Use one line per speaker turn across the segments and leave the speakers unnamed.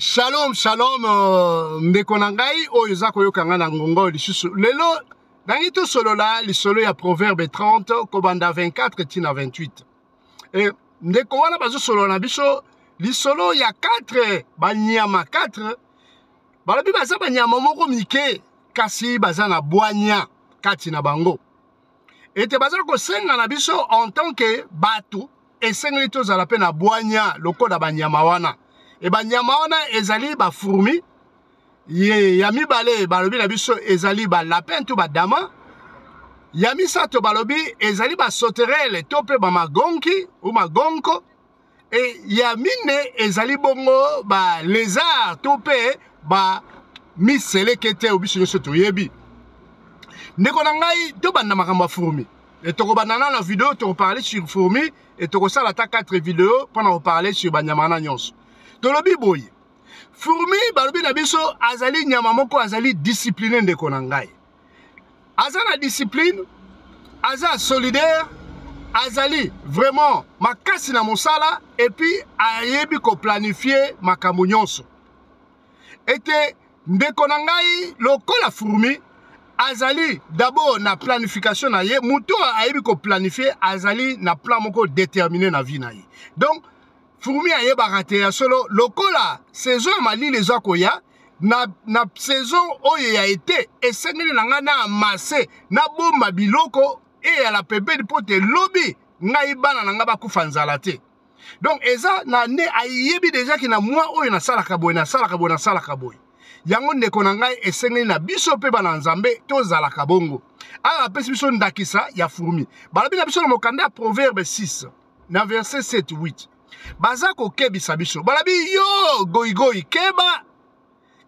Shalom, shalom, ndeko na ngai oyo eza koyoka ngai na ngonga oyo lisusu lelo nangi tosolola lisolo ya Proverbe 30 kobanda 24 ti na 28. E, ndeko wana bazosolola na biso lisolo ya 4 banyama 4 balobi baza banyama moko mike kasi baza na bwanya kati na bango ete baza kosenga na biso en tant que bato esengeli tozala mpe na bwanya lokola banyama wana. E banyama wana ezali bafourmi ye ya mibale balobi na biso ezali balapin to badama, ya misato balobi ezali basoterele to mpe bamagonki ou magonko, e ya mine ezali bongo ba lézard to mpe ba miseleke te oyo biso nyonso toyebi. Ndeko na ngai, tobanda makambo ya fourmi e tokobanda na na video tokoparle sur fourmi e tokosala ata 4 video mpona koparle sur banyama wana nyonso. Tolobi boye, fourmi balobi na biso azali nyama moko azali discipline. Ndeko na ngai, aza na discipline, aza solidaire, azali vraiment makasi na mosala et puis ayebi koplanifie makambo nyonso. Ete ndeko na ngai, lokola fourmi azali d'abord na planification na ye, moto ayebi koplanifie azali na plan moko déterminé na vie na ye. Donc fourmi ayebaka te ya solo lokola saison ya malili eza koya na saison oyo ya ete esengeli na ngai na amase nabomba biloko eyala pembeni mpo te lobi ngai bana na ngai bakufa nzala te. Donc eza na nde ayebi deja ke na mwa oyo nasalaka boye, nasalaka boye, nasalaka boye. Yango ndeko na ngai, esengeli na biso mpe bana Nzambe tozalaka bongo. Awa apesi biso ndakisa ya fourmi. Balobi na biso na mokanda ya Proverbe 6 na verset 7 8, baza kokebisa biso, balobi yo goigoi, keba,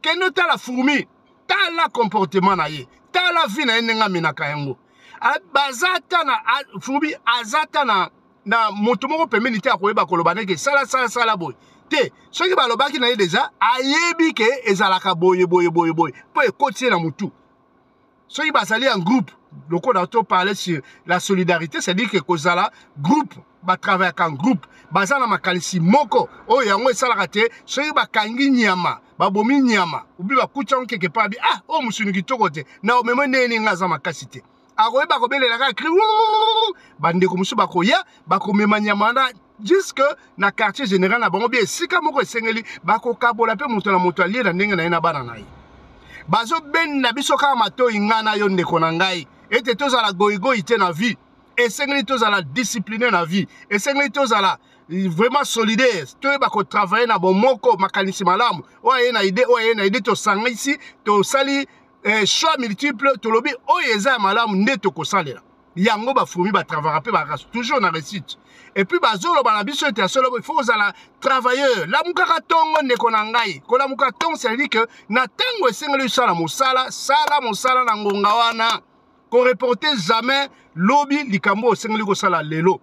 kende otala fourmi, tala comportement na ye, tala vie na ye ndenge amenaka yango. Baza ata na fourmi, aza ata na moto moko pembeni te akoyeba koloba ndenge sala sala sala boye te. Soki balobaki na ye deja, ayebi ke ezalaka boye boye boye boye mpo ekoti ye na motu. Soki bazali en groupe, lokola to parler sur la solidarité, c'est-à-dire que kozala groupe, batravaillaka en groupe, baza na makanisi moko oyo yango esalaka te. Soki bakangi nyama, babomi nyama obi bakuti yango quelque part, bi ah, oyo mosuni kitoko te, na omema ndenge nini, nga aza makasi te, akoyeba kobelela kaka cri, bandeko mosusu bakoya, bakomema nyama wana jusque na quartier général na bango bi esika moko esengeli, bakokabola mpe moto na moto alie na ndenge na ye na bana na ye. Bazobenda biso kaka matoi, ngai na yo ndeko na ngai, ete tozala goigoi te na vie. Esengeli tozala discipline na vie, esengeli tozala vraiment solidaire, toyeba kotravaille na bomoko, makanisi malamu, oyo aye na idée, oyo aye na idée, tosangisi, tosali choix multiple, tolobi oyo eza ya malamu nde tokosalela yango. Bafourmi batravaka mpe baka toujours na réussite. Et puis bazoloba na biso ete ya solo il faut kozala travailleur. Lamukaka ntongo, ndeko na ngai. Kolamuka ntongo, c'est-à-dire que na ntango esengeli osala mosala, sala mosala na ngonga wana. Koreporte jamais lobi likambo osengeli kosala lelo.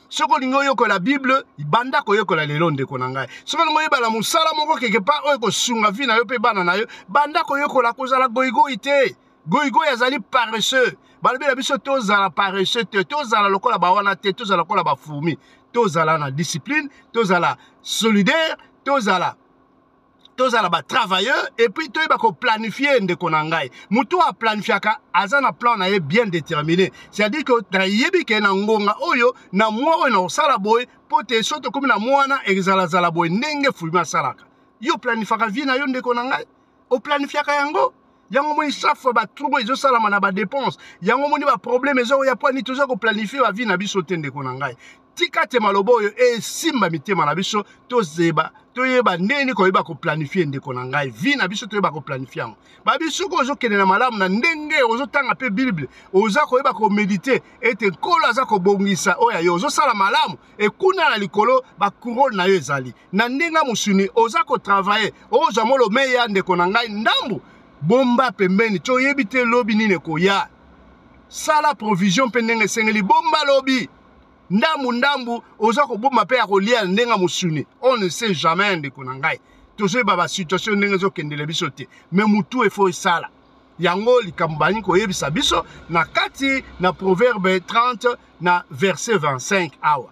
Soki olingi oyokola Bible, banda koyekola lelo, ndeko na ngai. Soki olingi oyebala mosala moko quelque part oyo ekosunga vie na yo mpe bana na yo, banda koyekola. Kozala goigoi te. Goigoi azali paresseux. Balobi na biso tozala paresseux te, tozala lokola bawana te, tozala lokola bafourmi, tozala na discipline, tozala solidaire, tozala batravailleur et puis toyeba koplanifie. Ndeko na ngai, motu oyo aplanifiaka aza na plan na ye bien déterminé, c'est-à-dire que nayebi ke na ngonga oyo, na mwa oyo, na kosala boye mpo te so tokomi na mwana ezalazala boye. Ndenge fourmi asalaka, yo planifiaka vie na yo, ndeko na ngai, oplanifiaka yango. Yango moni chaque fois batrouble ezosalama na badepense, yango moni baproblème ezoya mpo ani toza koplanifie bavie na biso te. Ndeko na ngai, tika te maloba oyo esimba mitema na biso, tozeba, toyeba ndenge koyeba koplanifie. Ndeko na ngai, vie na biso toyeba koplanifie yango. Babi soki ozokende na malamu na ndenge ozotanga mpe Bible, oza koyeba komedite ete Nkolo aza kobongisa oyo yo ozosala malamu, ekuna na likolo bacouronne na yo ezali. Na ndenge ya mosuni oza kotravaille, ozwa molomeya. Ndeko na ngai, ndambu bomba pembeni, ti oyebi te lobi nini ekoya. Sala provision mpe ndenge esengeli, bomba lobi ndambu ndambu, oza kobomba mpe ya kolia ndenge ya mosuni. On ne sait jamais, ndeko na ngai, tozoyeba basituation ndenge ezokendele biso te, mais mutu efo esala yango. Likambo balingi koyebisa biso na kati na Proverbe 30 na verset 25 awa,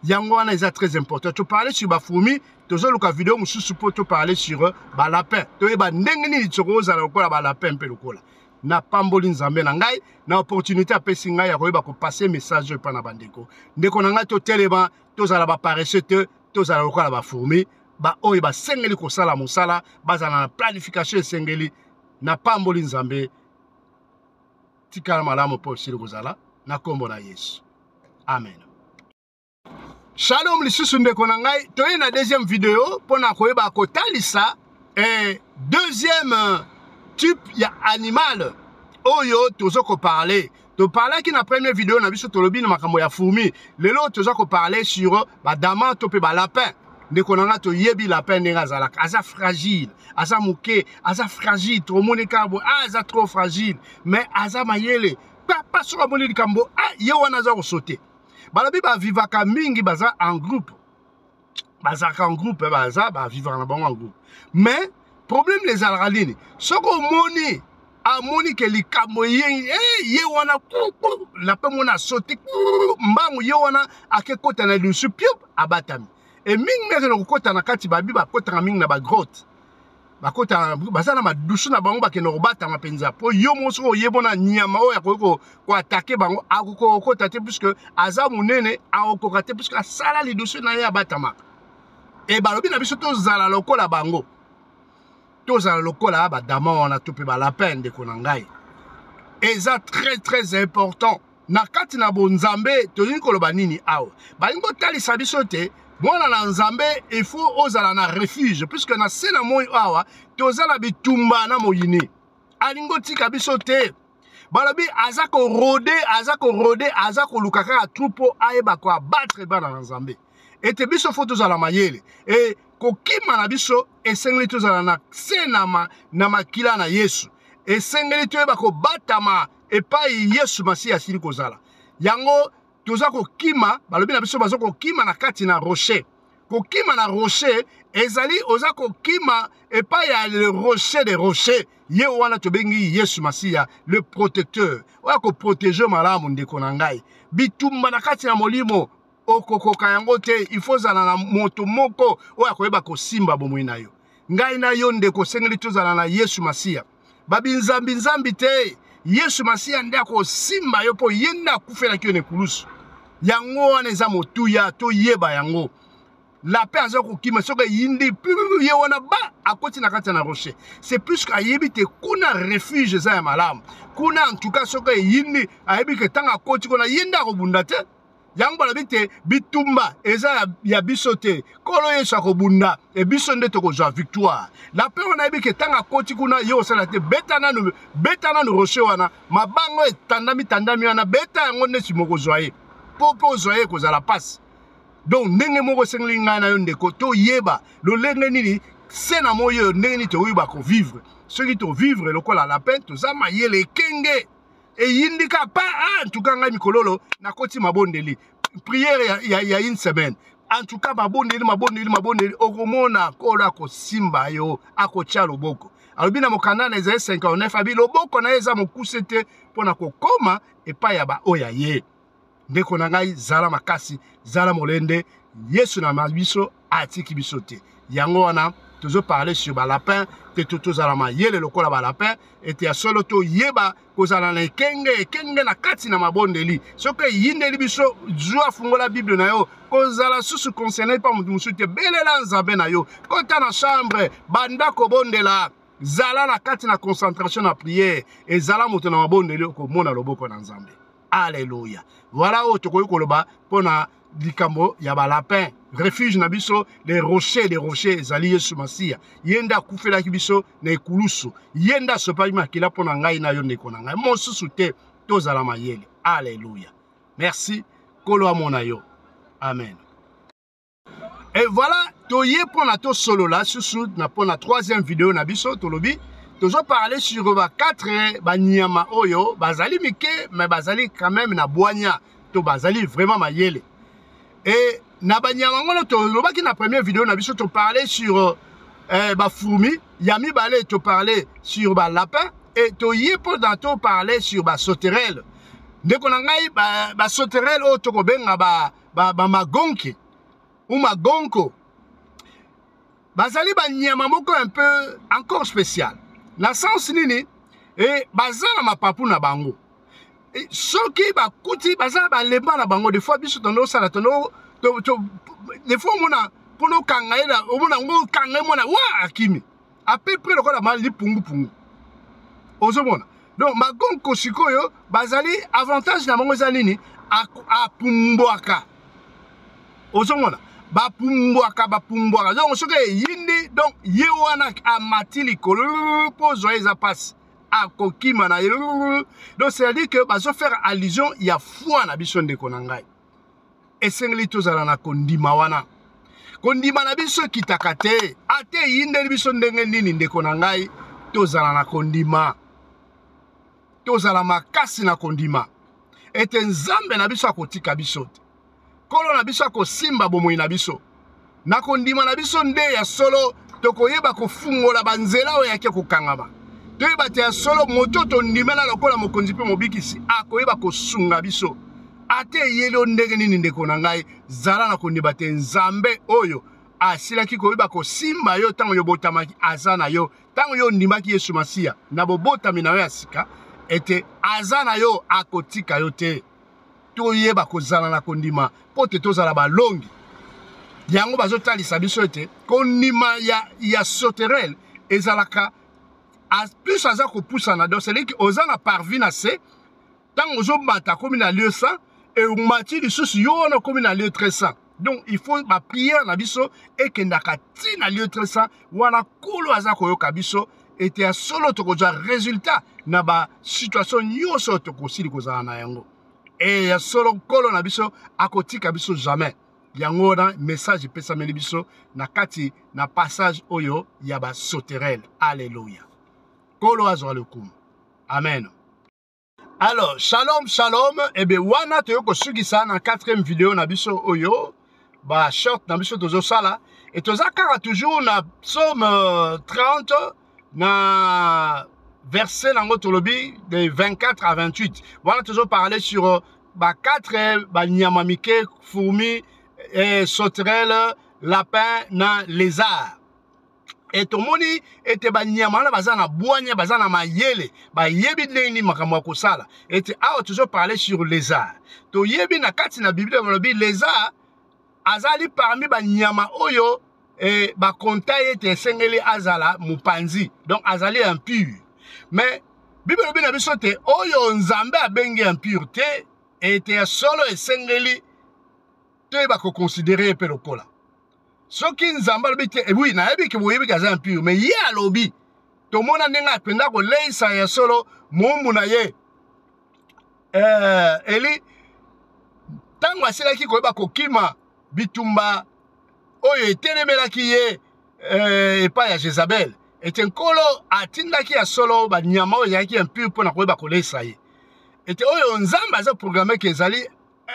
yango wana eza très important. Toparle sur bafourmi. Tozoluka video mosusu mpo toparle sur balapin, toyeba ndenge nini tokozala lokola balapin mpe lokola napamboli Nzambe na ngai na opportunité apesi ngai ya koyeba kopase message oyo epai na bandeko. Ndeko na ngai, totelema, tozala baparesseux te, tozala lokola bafourmi baoyo basengeli kosala mosala, bazala na planification esengeli. Napamboli Nzambe. Tikala malamu mpo osili kozala na nkombo na Yesu, amen. Shalom lisusu ndeko na ngai, toye na deuxième video mpo na koyeba kotalisa deuxième type ya animal oyo tozo koparle. Toparlaki na première video na biso, tolobi na makambo ya fourmi. Lelo toza koparle sur badama to mpe balapin. Ndeko na ngai, toyebi lapin ndenge azalaka, aza fragile, aza moke, aza fragile, tomoni kaka boye, ah, aza trop fragile, mais aza mayele. Papa soki amoni likambo, ah, ye wana aza kosote. Balobi bavivaka mingi, baza en groupe, bazalaka en groupe, baza bavivaka na bango en groupe. Mais problème ezalaka nini? Soki omoni, amoni ke likambo ye, ye wana lapin mona asote mbangu, ye wana akekota na lisu, piop, abatami. E mingi mingi akende kokota na kati, babi bakotaka mingi na bagrotte, bakota, baza na madusu na bango, bakende kobatama mpenza. Mpo yo moko soki oyebona nyama oyo akoki koattaquer bango, akoki kokota te puisque aza monene, akokoka te puisque asala lidusu na ye, abatamaka. E balobi na biso tozala lokola bango, tozala lokola badama wana to mpe balapin. Ndeko na ngai, eza très très important na kati na bonzambe. Tolingi koloba nini awa? Balingi kotalisa biso te, mwana na Nzambe, il faut ozala na refuge, puisque na se na moi awa toza na bitumba na moyini, alingi otika biso te. Balobi aza korôder, aza korôder, aza koluka kaka trou mpo ayeba koabattre bana na Nzambe. Ete biso faut tozala mayele e kokima na biso esengeli tozala na se na makila na Yesu. Esengeli toyeba kobatama epai Yesu Masiya asili kozala. Yango toza kokima. Balobi na biso baza kokima na kati na rocher. Kokima na rocher ezali oza kokima epai ya le rocher de rocher, ye wana tobengi Yesu Masiya, le protecteur oyo akoprotéger malamu. Ndeko na ngai, bitumba na kati na molimo okokoka yango te. Il faut ozala na moto moko oyo akoyeba kosimba bomoi na yo. Ngai na yo, ndeko, osengeli tozala na Yesu Masiya. Babinzambi-nzambi te, Yesu Masiya nde akosimba yo, mpo ye nde akufelaki yo na ekulusu. Yango wana eza motuya, toyeba yango. Lapin aza kokima, soki eyindi, ye wana ba akoti na kati ya na rocher. C'est plus ayebi te kuna refuge eza ya malamu kuna. En tout cas, soki eyindi, ayebi ke ntango akoti kuna, ye nde akobunda te. Yango balobi te bitumba eza ya biso te, Nkolo Yesu akobunda e biso nde tokozwa victoire. Lapin wana ayebi ke ntango akoti kuna, ye osala te, beta nanu, beta nanu rocher wana, mabango etandami tandami wana, beta yango nde nsima okozwa ye. Mpo ozwa ye ekozala mpasi. Donc ndenge moko esengeli ngai na yo, ndeko, toyeba lolenge nini se na moi oyo, ndenge nini toyeba kovivre. Soki tovivre lokola lapin, toza mayele, ekenge, eyindika pa. Ah, en tout cas ngai mikololo nakoti mabondeli, prière ya une semaine. En tout cas mabondeli, mabondeli, mabondeli, okomona Nkolo akosimba yo, akotia loboko. Alobi na mokanda na Esaïe 59, abi loboko na ye eza mokuse te mpo na kokoma epai ya baoyo ya ye. Ndeko na ngai, zala makasi, zala molende, Yesu na biso atiki biso te. Yango wana tozoparle sur balapin te, tozala mayele lokola balapin, ete ya solo toyeba kozala na ekenge, ekenge na kati na mabondeli. Soki eyindeli biso, zwa, fungola Bible na yo, kozala susu concerné pa moto mosusu te, belela Nzambe na yo, kota na chambre, banda kobondela, zala na kati na concentration na prière, ezala moto na mabondeli, okomona loboko na Nzambe. Alleluya. Voilà oyo tokoki koloba mpona likambo ya balapin. Refuge na biso, les rochers des rochers, ezali Yesu Masiya. Ye nde akufelaki biso na ekulusu, ye nde asopaki makila mpo na ngai na yo, ndeko na ngai, mosusu te. Tozala mayele. Alleluya. Merci, Nkolo amona yo. Amen. Et voilà, toye mpona tosolola susu na mpona troisième video na biso. Tolobi tozoparle sur ba quatre banyama oyo bazali mike, mais bazali quand même na bwanya to bazali vraiment mayele. E na banyama ngo tolobaki na première video na biso, toparle sur bafourmi, ya mibale toparle sur balapin, e toye mpona toparle sur basauterelle. Ndeko na ngai, basauterelle oyo tokobenga bamagonki ba, ba ou magonko. Bazali banyama moko un peu encore spécial. Na sens nini? E baza na mapapu na bango. E, soki bakuti baza balemba na bango, des fois biso tondo osala tondo to, to, des fois omona mpona okanga ye omona yango okanga ye mwana wa akimi à peu près lokola ma lipungupungu ozomona. Donc magonko sikoyo bazali avantage na bango eza nini? Apumbwaka, ozomona, bapumbwaka, bapumbwaka. Donc soki eyindi, donc ye wana amati likolo mpo ozwa ye eza mpasi, akokima na ye. Donc c'est à dire que bazofaire allusion ya foi na biso. Ndeko na ngai, esengeli tozala na kondima wana. Kondima na biso ekitaka te, ate eyindeli biso ndenge nini. Ndeko na ngai, tozala na kondima, tozala makasi na kondima ete Nzambe na biso akotika biso te, Nkolo na biso akosimba bomoi na biso. Na kondima na biso nde ya solo tokoyeba kofungola banzela oyo yaki kokangama. Toyeba te ya solo moto tondimela lokola mokonzi mpe mobikisi akoyeba kosunga biso ata eyeli yo ndenge nini. Ndeko na ngai, zala na kondima te Nzambe oyo asilaki koyeba kosimba yo ntango yo botamaki aza na yo. Ntango yo ondimaki Yesu Masiya na bobotami na yo ya sika, ete aza na yo, akotika yo te. Toyeba kozala na kondima mpo te tozala balongi. Yango bazotalisa biso ete kondima ya sauterelle ezalaka plus aza kopusana. Donc c'est-à-dire que oza na parvis na se, ntango ozomata akomi na lieu 100, emati lisusu yo wana okomi na lieu 300. Donc il faut baprière na biso ekendaka ti na lieu 300 wana. Nkolo aza koyoka biso ete ya solo tokozwa résultat na basituation nyonso tokosili kozala na yango. E ya solo Nkolo na biso akotika biso jamais. Yango wana message epesameli biso na kati na passage oyo ya basauterelle. Alleluya, Nkolo azwa lokumu, amen. Alors, shalom, shalom. Ebe wana toyo kosukisa na quatrième video na biso oyo, ba short na biso tozosala. Et toza kaka toujours na psaume 30 na verset nango tolobi de 24 à 28. Wana tozo parler sur ba 4 ba nyama mike, fourmi, et sauterelle, lapin na lézard. E tomoni ete banyama wana baza na bwanya, baza na mayele, bayebi ndenge nini makambo ya kosala. Ete awa tozoparle sur lézard. Toyebi na kati na Biblia balobi lézard azali parmi banyama oyo bakonta ye ete esengeli azala mopanzi, donc azali impur. Mais Bible elobi na biso te oyo Nzambe abengi impur te, ete ya solo esengeli toyeba kokonsidere ye mpe lokola. Soki Nzambe alobi te, oui, nayebi ke boyebi ke aza impur, mais ye alobi, tomona ndenge akenda koleisa ya solo moumbu na ye Eli ntango asilaki koyeba kokima bitumba oyo etelemelaki ye epai ya Jezabel, ete Nkolo atindaki ya solo banyama oyo ezalaki impur mpo na koyeba koleisa ye. Ete oyo Nzambe aza programme ke ezali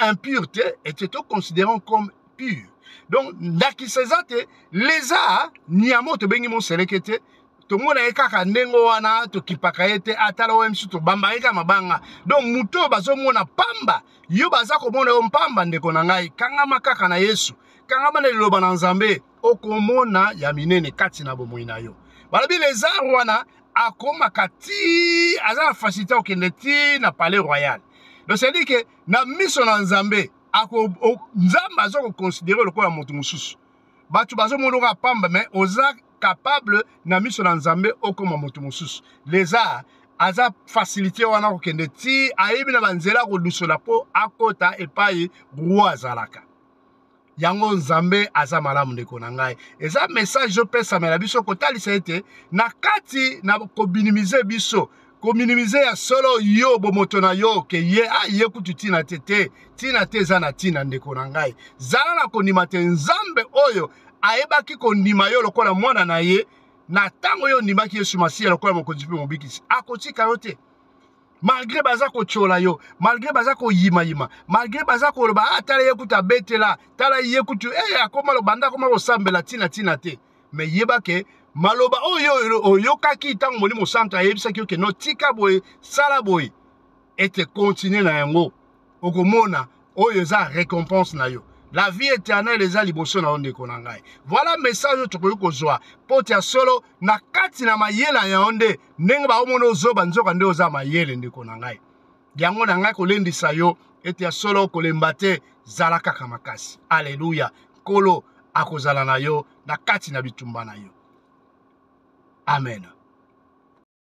impur te, ete toconsidérons comme pur. Donc ndakisa eza te leza nyama oyo tobengi moseleke te, tomona ye kaka ndenge wana, tokipaka ye te, atala oyo misu tobamba ye kaka mabanga. Donc moto oyo bazomona pamba, yo baza komona yo mpamba. Ndeko na ngai, kangama kaka na Yesu, kangama na liloba na Nzambe, okomona ya minene kati na bomoi na yo. Balobi lézard wana akomaka ti aza na facilité akokende ti na palais royal. Donc c'est à dire que na miso na Nzambe, Nzambe aza koconsidere lokola moto mosusu. Bato bazomona oka pamba, mais oza capable na miso na Nzambe okoma moto mosusu. Lézard aza facilité wana kokende ti ayebi na banzela kodusola mpo akota epai roi azalaka. Yango Nzambe aza malamu. Ndeko na ngai, eza message opesamela biso kotalisa ete na kati na kominimize biso, kominimize ya solo yo bomoto na yo ke ye ye kutu ntina te, te ntina te, eza na ntina. Ndeko na ngai, zala na kondima te Nzambe oyo ayebaki kondima yo lokola mwana na ye na ntango oyo ondimaki Yesu Masiya lokola mokonzi mpe mobikisi, akotika yo te. Malgré baza kotiola yo, malgré baza koyimayima, malgré baza koloba ah, tala ye kutu abetela, tala ye kutu akoma banda akoma kosambela ntina ntina te, mais yeba ke maloba oyo oyokaki ntango Molimo Santo ayebisaki yo ke no, tika boye, sala boye, ete continue na yango, okomona oyo eza récompense na yo. La vie éternelle eza liboso na yo, ndeko na ngai. Voilà message oyo tokoki kozwa mpo te ya solo na kati na mayele ya yo nde ndenge baomona ozoba, nzoka nde oza mayele, ndeko na ngai. Yango na ngai kolendisa yo ete ya solo kolemba te, zala kaka makasi. Aleluya! Nkolo akozala na yo na kati na bitumba na yo. Amen.